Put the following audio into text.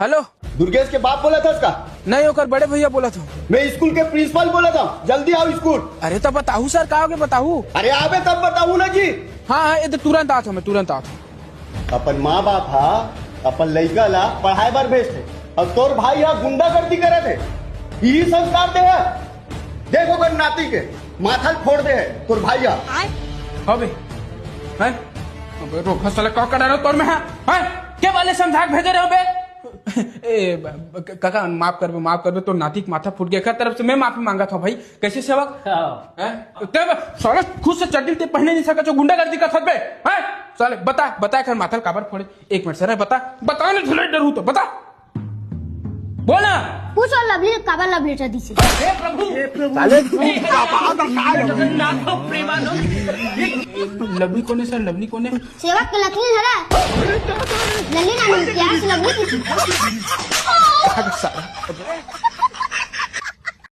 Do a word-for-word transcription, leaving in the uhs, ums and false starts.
Hello. Durgesh के बाप बोलत हस का? नहीं, ओकर बड़े भैया बोलत हंव। मैं स्कूल के प्रिंसिपल बोलत हंव, जल्दी आव स्कूल। अरे त बताहू सर, का होगे बताहू? अरे आबे तब बताहू ना जी। हाँ हाँ, ए दे तुरंत आत हंव, मैं तुरंत आत हंव। अपन माँ बाप हा अपन लइका ला पढ़ाए बर भेजथे, अउ तोर भाई हा गुंडागर्दी करत हे, इही संस्कार दे हे। देख ओकर नाती के माथा ल फोड़ दे हे तोर भाई हा। हव बे, हैं? अबे रोका साले, का कर रहे हो तोर में, हैं? हैं? के वाले समझा के भेजे रहे हो बे? ए, ब-, ब-, काका, माफ करबे, माफ करबे, तोर नाती के माथा फूट गे, एकर तरफ से मैं माफी मांगत हंव भाई। कइसे सेवक? हाँ। हैं? ते बे, साले खुद से चड्डी ते पहिने नइ सकत हस, गुंडागर्दी करत हस बे, हैं? साले बता, बता एकर माथा ल काबर फोड़े? एक मिनट सर, बता, बता ना, झुले डरू तो बता। बोल ना। पूछ अउ लवली काबर ला भेजा दिसे। हे प्रभु, हे प्रभु। साले तू का बात है, का है? जगन्नाथ प्रेमानंद। लवली कोन हे सर, लवली कोन हे? सेवक के लखनी हरा। लल्ली ना मिलती है, लवली की।